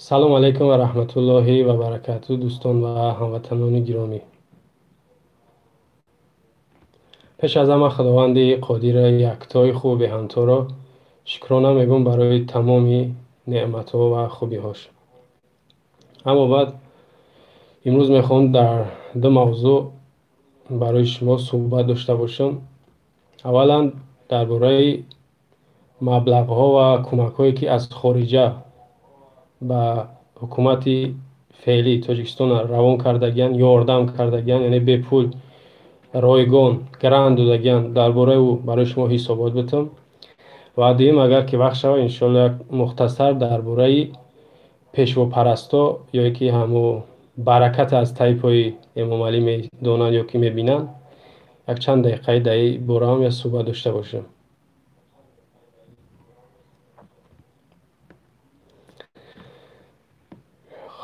Салом алайкум ва раҳматуллоҳи ва баракату, дӯстон ва ҳамватанони гиромӣ. Пеш аз ҳама Худованди қодира яктои хубу беҳамторо шукрона мегӯм барои тамоми неъматҳо ва хубиҳош. Аммо баъд имрӯз мехоҳам дар ду мавзӯъ барои шумо суҳбат дошта бошам. Аввалан дар бораи маблағҳо ва кӯмакҳое ки аз хориҷа ба ҳукумати феълии Тоҷикистон равон кардагиянд, ёрдам кардагиянд, яъне бепул, ройгон, грант додагиянд, дар бораи ӯ барои шумо ҳисобот битам. Ва дуюм, агар ки вақт шава, иншоалло як мухтасар дар бораи пешвопарасто ё ки ҳамо баракат аз тайпои Эмомалӣ медонанд ё ки мебинанд, якчанд дақиқаи дар ин бораам як суҳбат дошта бошем.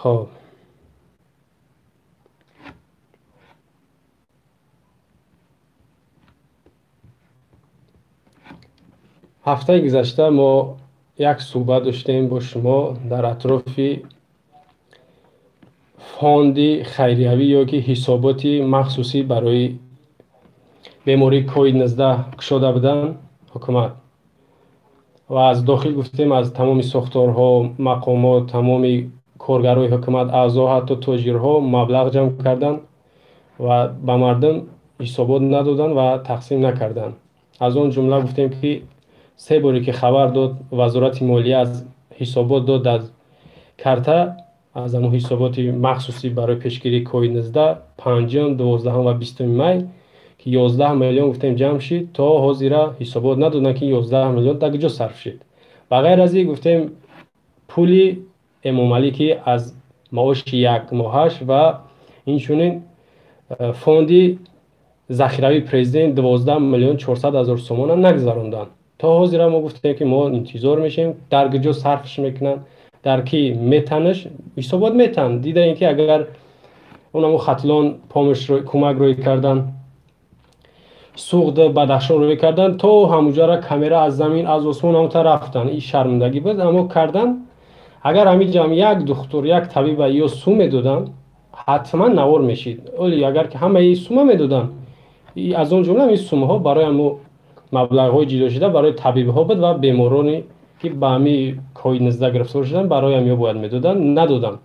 Хоб, ҳафтаи гузашта мо як суҳбат доштем бо шумо дар атрофи фонди хайриявӣ ё ки ҳисоботи махсусӣ барои бемории ковид-19 кушода буданд ҳукумат. Ва аз дохил гуфтем аз тамоми сохторҳо, мақомот, тамоми коргарои ҳукумат, аъзо, ҳатто тоҷирҳо маблағ ҷамъ карданд ва ба мардум ҳисобот надоданд ва тақсим накарданд. Аз он ҷумла гуфтем ки се боре ки хабар дод вазорати молия аз ҳисобот дод аз карта, аз ҳамон ҳисоботи махсусӣ барои пешгирии ковид-19, 5, 12 ва 20 май ки 11 миллион гуфтем ҷамъ шид, то ҳозира ҳисобот надоданд ки 11 миллион дар куҷо сарф шид. Ба ғайр аз ин гуфтем пули Эмомалӣ ки аз маоши як моҳаш ва инчунин фонди захиравии президент 12 миллион 400 ҳазор сомона нагузаронданд. То ҳозира мо гуфтем ки мо интизор мешавем дар куҷо сарфш мекунанд, дар ки метанаш ҳисобот метан. Дидаем ки агар онамо Хатлон помош кӯмак рӯй кардан, Суғд Бадахшон рӯй кардан, то ҳамуҷара камера аз замин аз осмон ҳамта рафтан. Ин шармандагӣ буд, аммо кардан. Агар ҳамин ҷамъ як духтур, як табиба ё сум медоданд, ҳатман навор мешид. Оли агар ки ҳамаи сума медоданд, аз он ҷумла ин сумаҳо барои ҳамо маблағҳои ҷудошуда барои табибҳо буд ва бемороне ки ба ҳамин ковид-19 гирифтор шуданд, барои ҳамиҳо бояд медоданд, надоданд.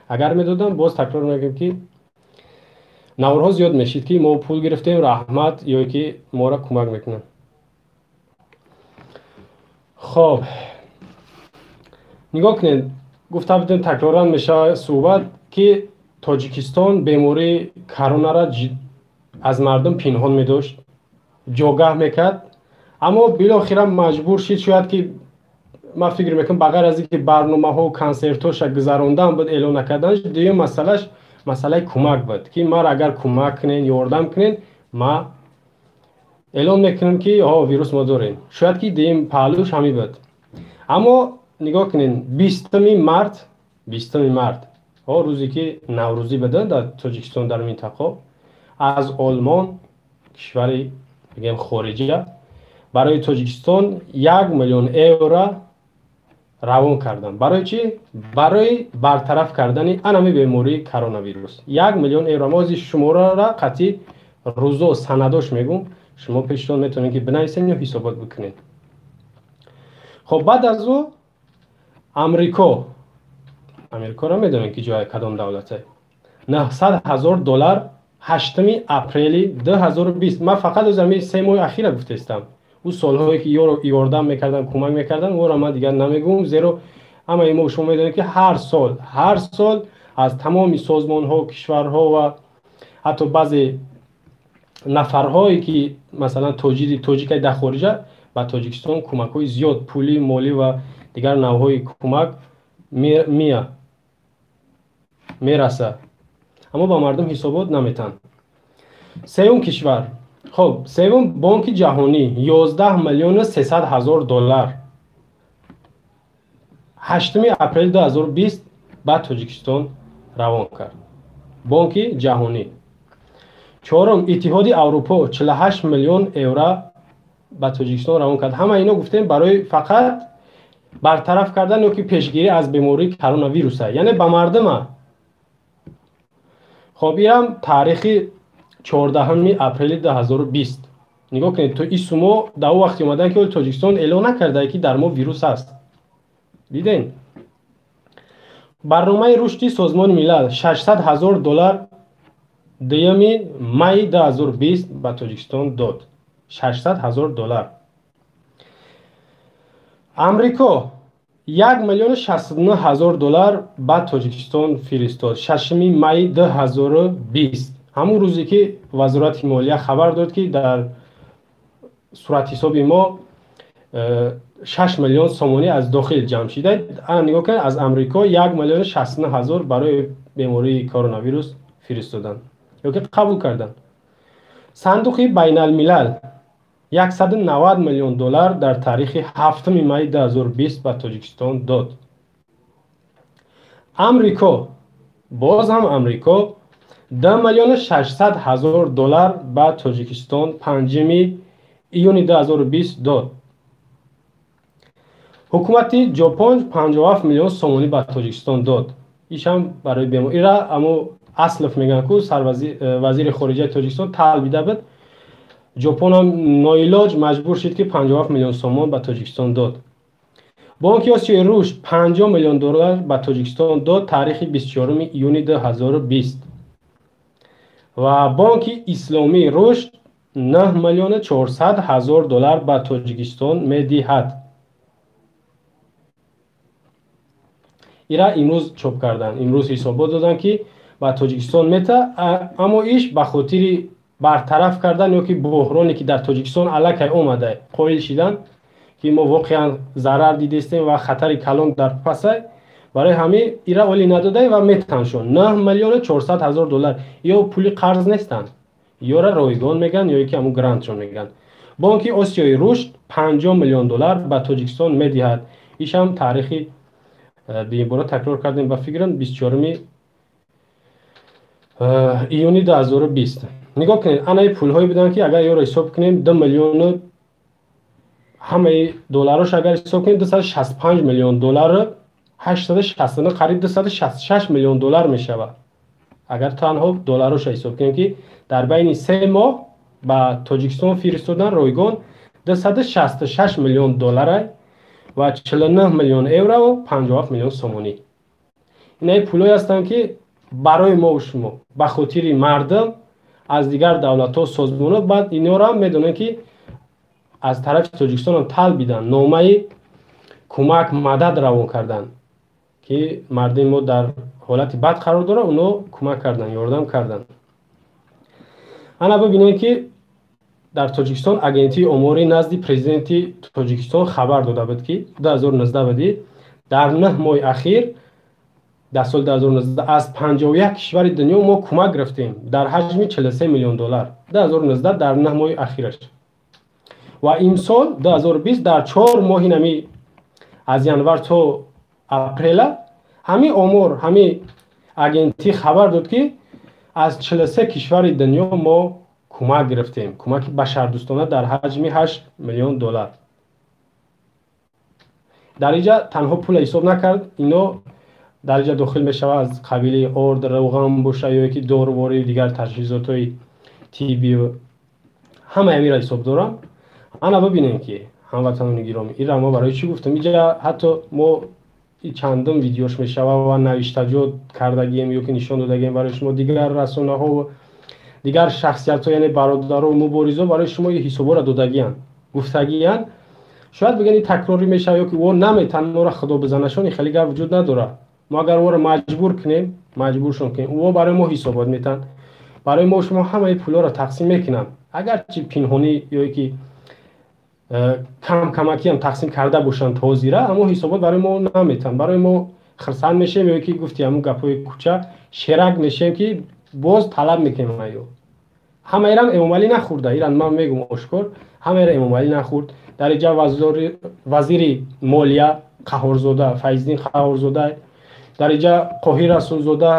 Агар медоданд, боз такрор мекунем ки наворҳо зиёд мешид ки мо пул гирифтем, раҳмат, ё ки моро кӯмак мекунанд. Хоб, нигоҳ кунед, гуфта будем такроран мешавад суҳбат ки Тоҷикистон бемории коронара аз мардум пинҳон медошт, ҷогаҳ мекард, аммо билохира маҷбур шид. Шояд ки ман фикр мекунам ба ғайр аз ин ки барномаҳо, консертҳоша гузарондан буд, эълон накарданаш, дуюм масъалаш масъалаи кӯмак буд ки маро агар кӯмак кунен, ёрдам кунен, ман эълон мекунам ки ҳо вирус мо дорем. Шояд ки дуюм паҳлӯш ҳамин буд. Аммо нигоҳ кунед, 20 март, 20 март, ҳо рӯзе ки наврӯзӣ буда дар Тоҷикистон, дар минтақа, аз Олмон, кишвари бигем хориҷа, барои Тоҷикистон 1 миллион евро равон карданд. Барои чӣ? Барои бартараф кардани анами бемории коронавирус. 1 миллион евро. Мо ҳозир шумораро қатъи рӯзо санадош мегӯм, шумо пештон метавонед ки бинависед ё ҳисобот бикунед. Хоб, баъд аз ӯ Амрико, Амрикоро медонед ки ҷои кадом давлате, 900 ҳазор доллар 8 апрели 2020. Ман фақат аз ҳамин се моҳи ахира гуфтаистам. Ӯ солҳое ки ёро ёрдам мекарданд, кӯмак мекарданд, ӯро ман дигар намегӯм, зеро ҳамаи мо шумо медонед ки ҳар сол аз тамоми созмонҳо, кишварҳо ва ҳатто баъзе нафарҳое ки масалан тоҷири тоҷикай дар хориҷа ба Тоҷикистон кӯмакҳои зиёд пулӣ, молӣ ва дигар навъҳои кӯмак мерасад, аммо ба мардум ҳисобот наметанд. Сеюм кишвар, хоб, сеюм Бонки Ҷаҳонӣ 11 миллиону 300 ҳазор доллар 8 апрели 2020 ба Тоҷикистон равон кард. Бонки Ҷаҳонӣ. Чорум, Иттиҳоди Аврупо 48 миллион евро ба Тоҷикистон равон кард. Ҳама ино гуфтем барои фақат бартараф кардан ё ки пешгирӣ аз бемории коронавируса, яъне ба мардума. Хоб, ирам таърихи 14 апрели 2020. Нигоҳ кунед, то ин сумо дар он вақте омадан, ки Тоҷикистон эълон накарда, ки дар мо вирус аст. Дидем, барномаи рушди Созмони Милал 600 ҳазор доллар 2 майи 2020 ба Тоҷикистон дод, 600 ҳазор доллар. Амрико 1 миллиону 69 ҳазор доллар ба Тоҷикистон фиристод 6 майи 2020, ҳамун рӯзе ки Вазорати молия хабар дод, ки дар суратҳисоби мо 6 миллион сомонӣ аз дохил ҷамъ шида. Ана, нигоҳ кунед, аз Амрико 1 миллиону 69 ҳазор барои бемории коронавирус фиристоданд ё ки қабул карданд. Сандуқи байналмилал 190 миллион доллар дар таърихи 7 майи 2020 ба Тоҷикистон дод. Амрико, боз ҳам Амрико, 2 миллиону 600 ҳазор доллар ба Тоҷикистон 5 июни 2020 дод. Ҳукумати Ҷопон 57 миллион сомонӣ ба Тоҷикистон дод. Ишам барои бемор. Ира амо Аслов мегӯянд ку, вазири хориҷаи Тоҷикистон талбида буд, Ҷопонам ноилоҷ маҷбур шуд, ки 57 миллион сомон ба Тоҷикистон дод. Бонки Осиёи Рушд 50 миллион доллар ба Тоҷикистон дод таърихи 24 июни 2020 ва Бонки Исломии Рушд 9 миллиону 400 ҳазор доллар ба Тоҷикистон медиҳад. Ира имрӯз чоп карданд, имрӯз ҳисобот доданд, ки ба Тоҷикистон мета, аммо иш ба хотири бартараф кардан ё ки буҳроне, ки дар Тоҷикистон аллакай омада, қоил шидан, ки мо воқеан зарар дидестем ва хатари калон дар пасай. Барои ҳамин ира олӣ надодай ва метаншон 9 миллиону 400 ҳазор доллар. Ё пули қарз нестанд, ёра ройгон мегӯянд, ё ки ҳамун грантшон мегӯянд. Бонки Осиёи Рушд 50 миллион доллар ба Тоҷикистон медиҳад. Ишам таърихи дуюмбора такрор кардем, ба фикрам, 24 июни 2020. Нигоҳ кунед, анаи пулҳое буданд, ки агар ёро ҳисоб кунем, 2 миллиону ҳамаи долларош агар ҳисоб кунем, 265 миллион доллар 869, қариб 266 миллион доллар мешавад, агар танҳо доллароша ҳисоб кунем, ки дар байни 3 моҳ ба Тоҷикистон фиристодан ройгон 266 миллион доллара ва 49 миллион еврову 57 миллион сомонӣ. Инаи пулҳое ҳастанд, ки барои мову шумо, ба хотири мардум аз дигар давлатҳо, созмонҳо. Баъд инҳоро ҳам медонем, ки аз тарафи Тоҷикистонам талбиданд, номаи кӯмак, мадад равон карданд, ки мардуми мо дар ҳолати бад қарор дорад. Онҳо кӯмак карданд, ёрдам карданд. Ана, бибинем, ки дар Тоҷикистон Агентии оморӣ назди президенти Тоҷикистон хабар дода буд, ки 2019 буди, дар 9 моҳи ахир дар соли 2019 аз 51 кишвари дунё мо кӯмак гирифтем дар ҳаҷми 43 миллион доллар 2019 дар 9 моҳи ахираш. Ва имсол 2020 дар 4 моҳи нами аз январ то апрела ҳамин омор, ҳамин агентӣ хабар дод, ки аз 43 кишвари дунё мо кӯмак гирифтем, кӯмаки башардӯстона дар ҳаҷми 8 миллион доллар. Дар инҷа танҳо пула ҳисоб накард, ино дар инҷа дохил мешавад аз қабили орд, равған боша ё ки доруворӣ, дигар таҷҳизотҳои тиббӣ, ҳамаи ҳаминро ҳисоб дорам. Ана, бибинем, ки ҳамватанони гиромӣ, инро мо барои чӣ гуфтам? Инҷа ҳатто мо чандум видеош мешава ва навиштаҷот кардагием ё ки нишон додагием барои шумо, дигар расонаҳо, дигар шахсиятҳо, яъне бародару муборизо барои шумо ҳисобҳоро додагиянд, гуфтагиянд. Шояд бигӯянд, ин такрорӣ мешава ё ки о наметан моро худо бизанашон. Хеле гап вуҷуд надорад. Мо агар ӯро маҷбур кунем, маҷбуршон кунем, ӯ барои мо ҳисобот метаҳанд, барои мо шумо ҳамаи пулҳоро тақсим мекунанд. Агарчи пинҳонӣ ё ки камкамакиам тақсим карда бошанд то ҳозира, аммо ҳисобот барои мо наметаҳанд. Барои мо хирсанд мешавем ё ки гуфти ҳамун гапҳои кӯча, шерак мешавем, ки боз талаб мекунем. Аю ҳамаирам Эмомалӣ нахӯрда, иран ман мегум ошкор, ҳамаира Эмомалӣ нахӯрд. Дар инҷа вазири молия Қаҳорзода, Файздин Қаҳорзода, дар инҷа Қоҳир Расулзода,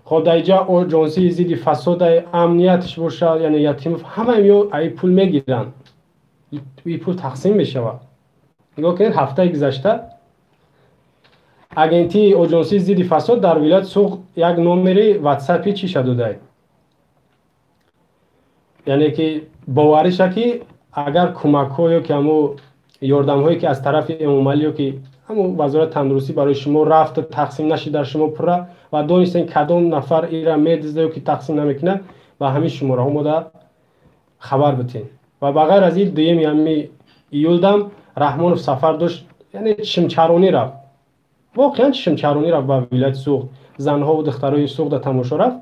хоб, дар инҷа Оҷонсии зидди фасода, амниятш бошад, яъне Ятимов, ҳамаи ё ай пул мегиранд, и пул тақсим мешавад. Нигоҳ кунед, ҳафтаи гузашта агентии оҷонсии зидди фасод дар вилояти Суғд як номери ватсапи чиша додай, яъне ки бовариша, ки агар кӯмакҳо ё ки ҳамо ёрдамҳое, ки аз тарафи Эмомалӣ ё ки ҳамо Вазорати тандурустӣ барои шумо рафт, тақсим нашид дар шумо пурра ва донистем, кадом нафар ира медизда ё ки тақсим намекунад, ба ҳамин шумораҳо мода хабар битем. Ва ба ғайр аз ин, 2-юми ҳами июлдам Раҳмонов сафар дошт, яъне чишмчаронӣ рафт, воқеан чишмчаронӣ рафт ба вилояти Суғд, занҳову духтарои Суғда тамошо рафт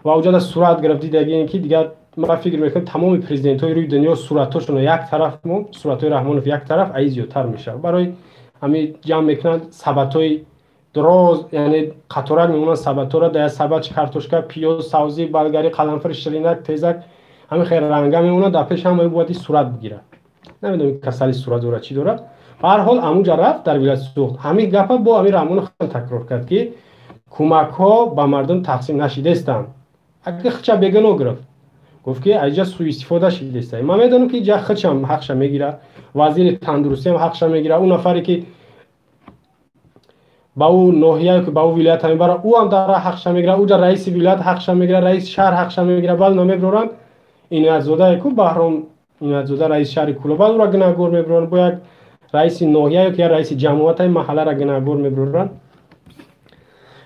ва оҷода сурат гирифт. Дидагием, ки дигар ман фикр мекунам, тамоми президентҳои рӯи дунё суратҳошонро як тараф, мо суратҳои Раҳмонов як тараф, аи зиёдтар мешавад. Барои ҳамин ҷамъ мекунанд сабатҳои дроз, яъне қаторак мемонанд сабатҳоро, дар як сабат картошка, пиёз, савзӣ, балгари, қаламфури, ширинак, тезак, ҳамин хел ранга мемонад дар пеш ҳама, бояд сурат бигирад. Намедонам, касали сурат дорад, чӣ дорад. Ба ҳар ҳол, амуҷа рафт дар вилояти Суғд, ҳамин гапа бо ҳамин Раҳмонов такрор кард, ки кӯмакҳо ба мардум тақсим нашидестанд. Ака хича бегуноҳ гирифт, гуфт, ки аҷа суистифода шидеста. Ман медонам, ки ҷа хичам ҳақша мегирад, вазири тандурустиам ҳақша мегирад, ӯ нафаре, ки ба ӯ ноҳия, ки ба ӯ вилоята мебарад, ӯ ҳам дар ҳақша мегирад, ӯ ҷа раиси вилоят ҳақша мегирад, раиси шаҳр ҳақша мегирад. Баъд намебароранд Иноятзода, ку Баҳром Иноятзода, раиси шаҳри Кӯлоб, баъд ӯро гунаҳгор мебароранд, бо як раиси ноҳия ё ки як раиси ҷамоатаи маҳалларо гунаҳгор мебароранд.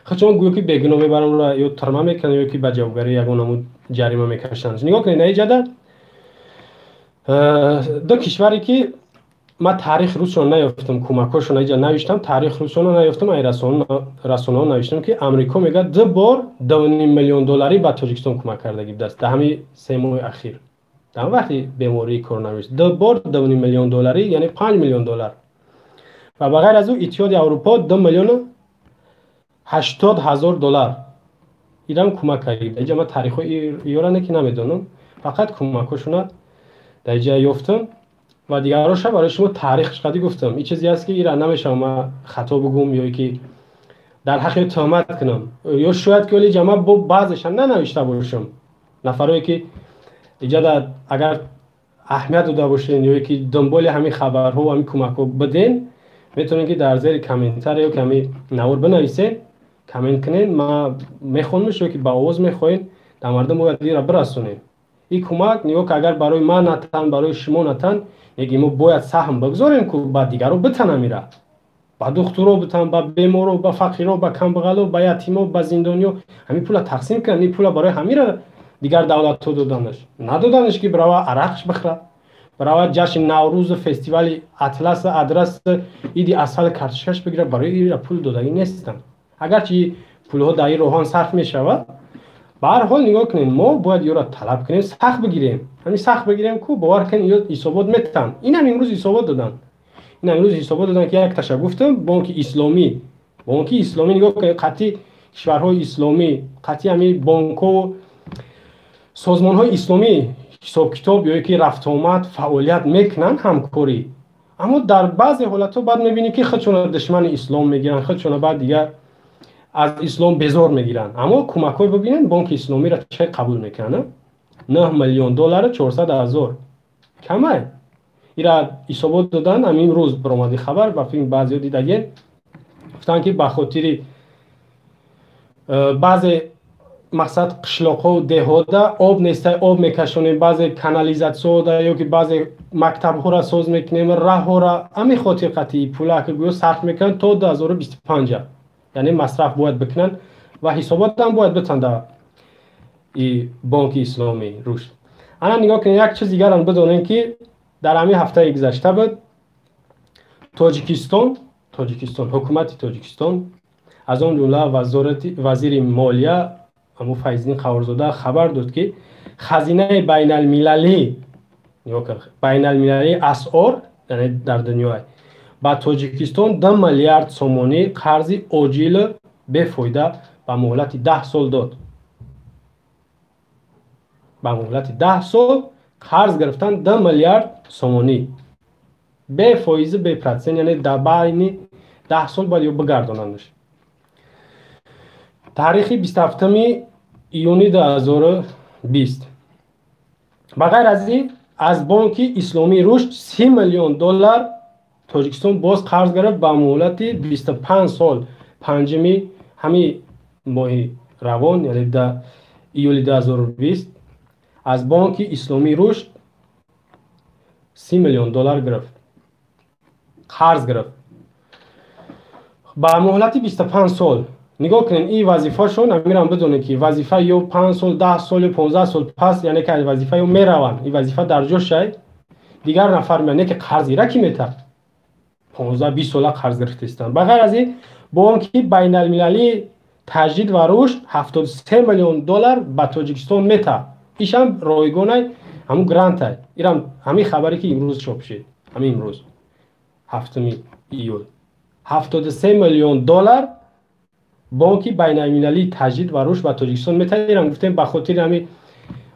Хачон гӯё ки бегуноҳ мебаранд, ӯро ё тюрьма мекунанд, ё ки ба ҷавобгарӣ ягон намуд ҷарима мекашанд. Нигоҳ кунед, наиҷада ду кишваре, ки ман таърихи рӯзшон наёфтам, кӯмакҳошон иҷа навиштам, таърихи рӯзшонро наёфтам, ай расонаҳо навиштам, ки Амрико мегӯяд, ду бор 2,5 миллион долларӣ ба Тоҷикистон кӯмак кардагӣ будааст дар ҳамин 3 моҳи ахир, дар вақти бемории коронавирус, ду бор 2,5 миллион долларӣ, яъне 5 миллион доллар. Ва ба ғайр аз ӯ, Иттиҳоди Аврупо 2 080 000 доллар ирам кӯмак карда. Иҷа ман таърихҳои ёра не, ки намедонам, фақат кӯмакҳошона дар иҷа ёфтам ва дигарроша барои шумо таърихш қади гуфтам. Ин чизе аст, ки ира намешавам ман хато бугум ё ки дар ҳаққи туҳмат кунам, ё шояд ки оли ҷама бо баъзешам нанавишта бошам. Нафарое, ки иҷада агар аҳамият дода бошен ё ки дунболи ҳамин хабарҳо, ҳамин кӯмакҳо биден, метавонед, ки дар зери комментария ё ки ҳамин навор бинависен, коммент кунен, ман мехонамш, ё ки ба овоз мехоҳем, дар мардум бояд ира бирасонем ин кӯмак. Нигоҳ, ки агар барои ман натан, барои шумо натан, яки мо бояд саҳм бигзорем, ку ба дигаро битанам, ира ба духтуро битан, ба беморо, ба фақиро, ба камбағало, ба ятимо, ба зиндониё ҳамин пула тақсим кунанд. Ин пула барои ҳамира дигар давлатҳо доданаш, надоданаш, ки бирава арақш бихӯрад, бирава ҷашни Наврӯзу фестивали Атлас, Адрас, иди асал, картошкаш бигирад. Барои ира пул додагӣ нестанд, агарчи пулҳо дар ин роҳон сарф мешавад. Ба ҳар ҳол, нигоҳ кунед, мо бояд ёро талаб кунем, сахт бигирем, ҳамин сахт бигирем, ку бовар кунед, ё ҳисобот метаҳанд. Инам имрӯз ҳисобот доданд, инам имрӯз ҳисобот доданд, ки як таша гуфтам, Бонки Исломӣ, Бонки Исломӣ, нигоҳ кунед, қатъи кишварҳои исломӣ, қатъи ҳамин бонкҳо, созмонҳои исломӣ ҳисобкитоб ё ки рафтуомад, фаъолият мекунанд, ҳамкорӣ. Аммо дар баъзе ҳолатҳо баъд мебинӣ, ки худшона душмани ислом мегиранд, худшона баъд дигар аз ислом безор мегиранд. Аммо кӯмакҳои бибинед, Бонки Исломиро чӣ қабул мекунанд? 9 миллион доллару 400 ҳазор камай. Ира ҳисобот додан, ҳамин рӯз баромади хабар, ба фикр баъзеҳо дидагем, гуфтанд, ки ба хотири баъзе мақсад қишлоқҳо, деҳода об нестай, об мекашонем, баъзе канализатсияода ё ки баъзе мактабҳоро соз мекунем, раҳҳора, ҳамин хотир қатъи пула ки гӯё сарф мекунанд то 2025, яъне масраф бояд бикунанд ва ҳисоботам бояд битанд дар Бонки Исломӣ рушд. Ана нигоҳ кунед, як чиз дигарам бидонем, ки дар ҳамин ҳафтаи гузашта буд, Тоҷикистон, ҳукумати Тоҷикистон, аз он ҷумла вазири молия аму Файзиддин Қаҳорзода хабар дод, ки хазинаи байналмилалӣ, байналмилалии асъор, яъне дар дунё, ба Тоҷикистон 2 миллиард сомонӣ қарзи оҷил, бефоида ба муҳлати 10 сол дод. Ба муҳлати 10 сол қарз гирифтан, 2 миллиард сомонӣ, бефоизу бепроцент, яъне дар байни 10 сол бояд ё бигардонандаш. Таърихи 27 июни 2020. Ба ғайр аз ин, аз Бонки Исломии рушд 30 миллион доллар. Тоҷикистон боз қарз гирифт ба муҳлати 25 сол. Панҷуми ҳамин моҳи равон, яъне июли 2020, аз Бонки Исломии Рушд 30 миллион доллар гирифт, қарз гирифт ба муҳлати 25 сол. Нигоҳ кунед, ин вазифашон, амирам бидонед, ки вазифа ё 5 сол, 10 сол ё 15 сол пас, яъне ки вазифа ё мераванд, ин вазифа дар ҷошай, дигар нафар меяд, не ки қарз ира ки метард, 15-20 сола қарз гирифтаистанд. Ба ғайр аз ин, Бонки Байналмилалии Таҷдид ва Рушд 73 миллион доллар ба Тоҷикистон метаҳад. Ишам ройгонай, ҳамун грантай. Ирам ҳамин хабаре, ки имрӯз чоп шид, ҳамин имрӯз, 7 июл, 73 миллион доллар Бонки Байналмилалии Таҷдид ва Рушд ба Тоҷикистон метаҳад. Ирам гуфтем, ба хотири ҳамин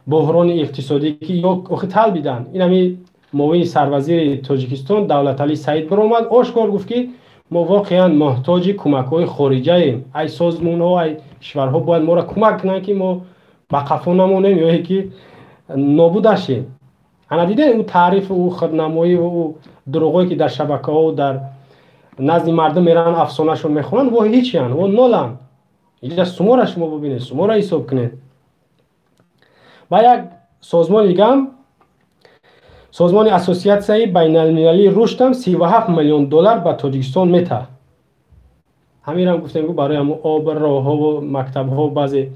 буҳрони иқтисодӣ, ки ё охи талбиданд. Ин ҳамин муовини сарвазири Тоҷикистон Давлаталӣ Саид биромад, ошкор гуфт, ки мо воқеан муҳтоҷи кӯмакҳои хориҷаем, ай созмонҳо, ай кишварҳо бояд моро кӯмак кунанд, ки мо ба қафо намонем ё ки нобуд нашем. Ана дидем, ӯ таърифу ӯ худнамоӣ, ӯ дурӯғое, ки дар шабакаҳо, дар назди мардум мераванд, афсонашон мехонанд, во ҳечиянд, во ноланд. Иҷа сумора шумо бубинед, сумора ҳисоб кунед. Ба як созмони дигаам, созмони Ассотсиатсияи Байналмилалии Рушдам 37 миллион доллар ба Тоҷикистон метаҳад. Ҳаминам гуфтем, барои ҳамун об, роҳҳову мактабҳо, баъзе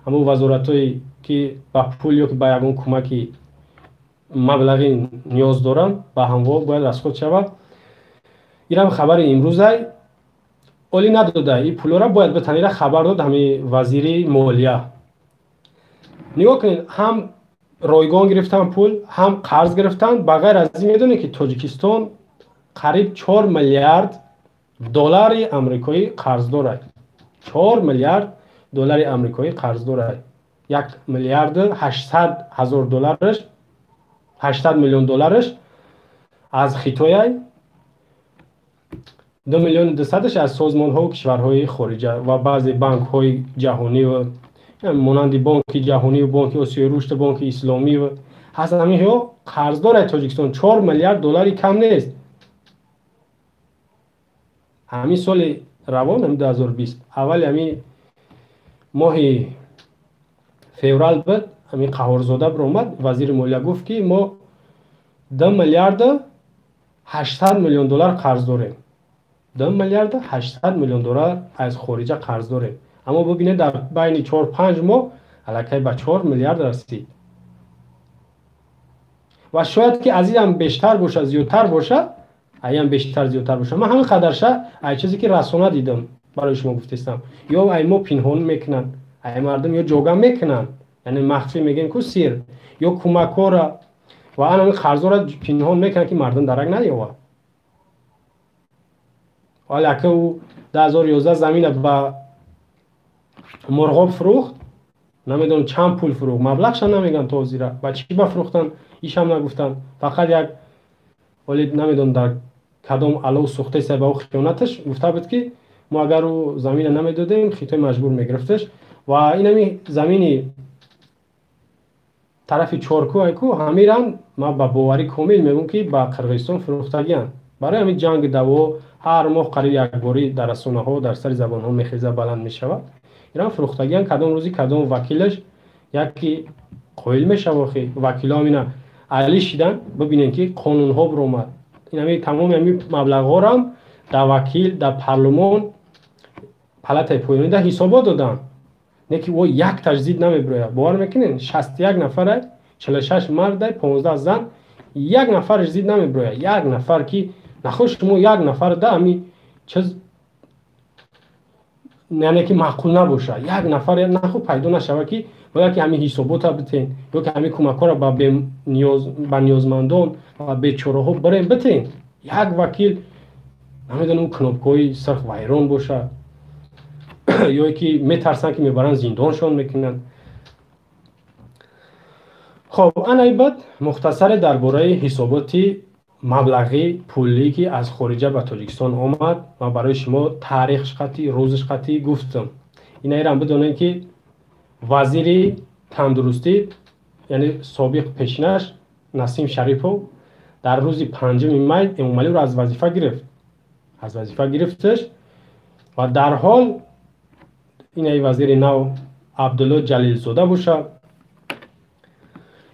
ҳамун вазоратҳое, ки ба пул ё ки ба ягон кӯмаки маблағӣ ниёз доранд, ба ҳамво бояд расход шавад. Инам хабари имрӯзай. Олӣ надода, ин пулҳоро бояд битан, ира хабар дод ҳамин вазири молия. Нигоҳ кунед, ҳам ройгон гирифтан пул, ҳам қарз гирифтан. Ба ғайр аз ин, медонед, ки Тоҷикистон қариб 4 миллиард доллари амрикоӣ қарз дорад. 4 миллиард доллари амрикоӣ қарз дорад. 1 миллиарду 800 ҳазор доллараш, 800 миллион доллараш аз Хитояй, 2 миллиону 200-аш аз созмонҳову кишварҳои хориҷа ва баъзе банкҳои ҷаҳонӣ, монанди Бонки Ҷаҳонию Бонки Осиёи Рушду Бонки Исломӣ ҳаст. Ҳаминҳо қарздорад Тоҷикистон. 4 миллиард доллари кам нест. Ҳамин соли равон, ҳамин 2020, аввали ҳамин моҳи феврал буд, ҳамин Қаҳорзода биромад, вазири молия, гуфт, ки мо 2 миллиарду 800 миллион доллар қарз дорем, 2 миллиарду 800 миллион доллар аз хориҷа қарз дорем. Аммо бубинед, дар байни 4-5 моҳ аллакай ба 4 миллиард расид ва шояд ки аз инам бештар бошад, зиёдтар бошад, аям бештар, зиёдтар бошад. Ман ҳамин қадарша ай чизе, ки расона дидам, барои шумо гуфтестам. Ё ай мо пинҳон мекунанд, ай мардум ё ҷога мекунанд, яъне махфӣ мегӯем ку, сир, ё кӯмакҳора ва ан ҳамин қарзҳоро пинҳон мекунанд, ки мардум дарак наёвад. Вале ака ӯ 2011 замина ба Мурғоб фурӯхт, намедонам чанд пул фурӯхт, маблағша намегӯянд то ҳозира, ба чӣ ба фурӯхтан, ишам нагуфтанд. Фақат як вале намедонам дар кадом алов сӯхтаеса, ба ӯ хиёнаташ гуфта буд, ки мо агар ӯ замина намедодем, Хитой маҷбур мегирифташ. Ва инами замини тарафи Чорку айку, ҳамирам ман ба боварӣ комил мегӯм, ки ба Қирғизистон фурӯхтагианд. Барои ҳамин ҷанги даво ҳар моҳ қариб якборӣ дар расонаҳо, дар сари забонҳо мехеза, баланд мешавад. Ирам фурӯхтагиан. Кадом рӯзи кадом вакилаш яки қоил мешава. Охи вакилҳо ина али шидан. Бибинем, ки қонунҳо биромад, инами тамоми ҳамин маблағҳорам дар вакил, дар парлумон, палатаи поёнӣ да ҳисобот доданд, не ки о як таҷдид намебирояд. Бовар мекунед, 61 нафара, 46 мардай, 15 зан, як нафараш зид намебирояд, як нафар. Ки нахоҳ шумо як нафар да ҳами чиз, яъне ки маъқул набошад, як нафар нахо пайдо нашавад, ки бояд ки ҳамин ҳисобота битен ё ки ҳамин кӯмакҳоро ба ниёзмандон ва бечораҳо бирем битен. Як вакил, намедонам, кнопкаҳои сирх вайрон бошад ё ки метарсанд, ки мебаранд, зиндоншон мекунанд. Хоб, анаи баъд мухтасаре дар бораи ҳисоботи маблағи пулӣ, ки аз хориҷа ба Тоҷикистон омад, ва барои шумо таърихш қатъӣ, рӯзш қатъӣ гуфтам. Инаирам бидонед, ки вазири тандурустӣ, яъне собиқ, пешинаш Насим Шарипов, Дар рӯзи 5 май Эмомалиро аз вазифа гирифт, аз вазифа гирифташ ва дарҳол инаи вазири нав Абдулло Ҷалилзода боша,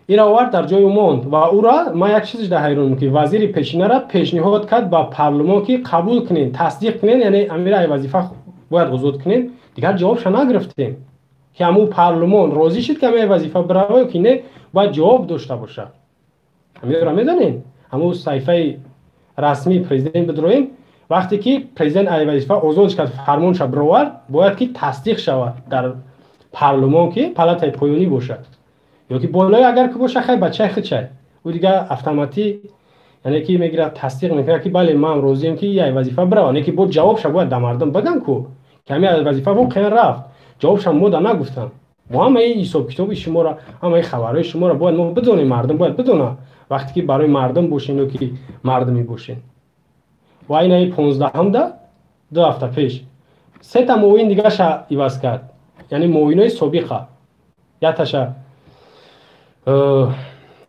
ира овард, дар ҷои ӯ монд. Ва ӯра ман як чизаш дар ҳайронам, ки вазири пешинара пешниҳод кард ба парлумон, ки қабул кунен, тасдиқ кунен, яъне амира ай вазифа бояд озод кунен. Дигар ҷавобша нагирифтем, ки ҳамун парлумон розӣ шуд, ки ҳамин вазифа бирава ё ки не, бояд ҷавоб дошта бошад. Ҳаминро медонем, ҳамун саҳифаи расмии президент бидроем. Вақте ки президент ай вазифа озодш кард, фармонша бировард, бояд ки тасдиқ шавад дар парлумон, ки палатаи поёнӣ бошад ё ки болои. Агар ки боша, хай, бачаи хичай, ӯ дигар автоматӣ, яъне ки мегирад, тасдиқ мекунад, ки бале, ман розием, ки ай вазифа бирава. Не ки бо ҷавобша бояд да мардум биган ку, ки ҳамин ай вазифа воқеан рафт. Ҷавобша мо да нагуфтам. Мо ҳамаи ҳисобкитоби шуморо, ҳамаи хабарҳои шуморо бояд мо бидонем, мардум бояд бидонад, вақте ки барои мардум бошен ё ки мардумӣ бошен. Ва инаи 15-ҳамда, 2 ҳафта пеш, сета муовин дигаша иваз кард, яъне муовинои собиқа. Якташа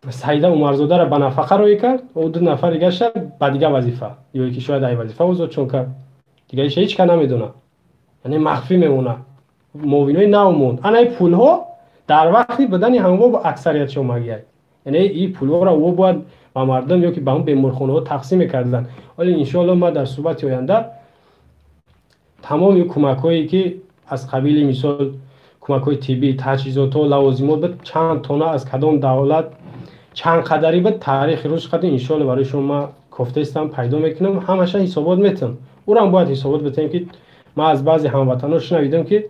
Саида Умарзодаро ба нафақа роӣ кард, ду нафар дигаша ба дигар вазифа ё ки шояд ай вазифа озодшон кард. Дигариша ҳеҷ ка намедонад, яъне махфӣ мемонад. Муовинои нав монд. Анаи пулҳо дар вақти будани ҳамво аксариятшо магияд, яъне и пулҳоро ӯ бояд ба мардум ё ки ба ҳамн беморхонаҳо тақсим мекарданд. Вале, иншоалло, ман дар суҳбати оянда тамоми кӯмакҳое, ки аз қабили мисол кӯмакҳои тиббӣ, таҷҳизотҳо, лавозимот буд, чанд тона, аз кадом давлат, чанд қадарӣ буд, таърихи рӯз қади, иншоалло, барои шумо ман кофтаистам, пайдо мекунам, ҳамаша ҳисобот метам. Ӯрам бояд ҳисобот битем, ки ман аз баъзе ҳамватанҳо шунавидам, ки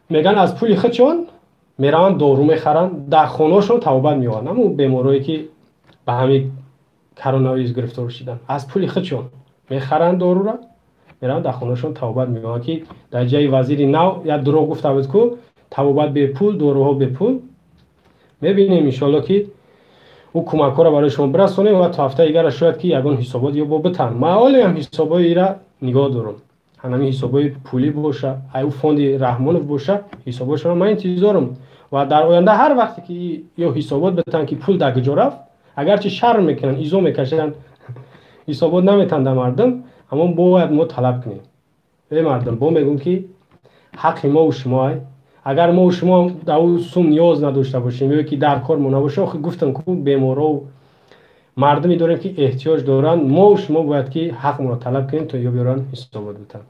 мегӯянд, аз пули худшон мераванд, дору мехаранд, дар хонаҳошон табобат меёбанд. Ҳамун беморое, ки ба ҳамин коронавирус гирифтор шуданд, аз пули худшон мехаранд дорура, мераванд, дар хонаҳошон табобат меёбанд. Ки дар ҷои вазири нав як дурӯғ гуфта буд ку: табобат бепул, доруҳо бепул. Мебинем, иншоалло, ки ӯ кӯмакҳоро барои шумо бирасонем ва то ҳафтаи дигара шояд ки ягон ҳисобот ё бо битан. Ман ҳолеам ҳисобҳои ира нигоҳ дорам, ҳанами ҳисобҳои пулӣ боша, ай ӯ фонди Раҳмонов боша, ҳисобҳошро ман интизорам. Ва дар оянда ҳар вақте ки ё ҳисобот битан, ки пул дар куҷо рафт, агарчи шарм мекунанд, изо мекашанд, ҳисобот наметанд да мардум, аммо бояд мо талаб кунем. Э мардум, бо мегӯм, ки ҳаққи мову шумоай. Агар мову шумо дар ӯ сум ниёз надошта бошем ё ки дар кор мо набошем, охи гуфтам ку, беморову мардуме дорем, ки эҳтиёҷ доранд. Мову шумо бояд ки ҳаққмонро талаб кунем, то ё биёранд, ҳисобот битанд.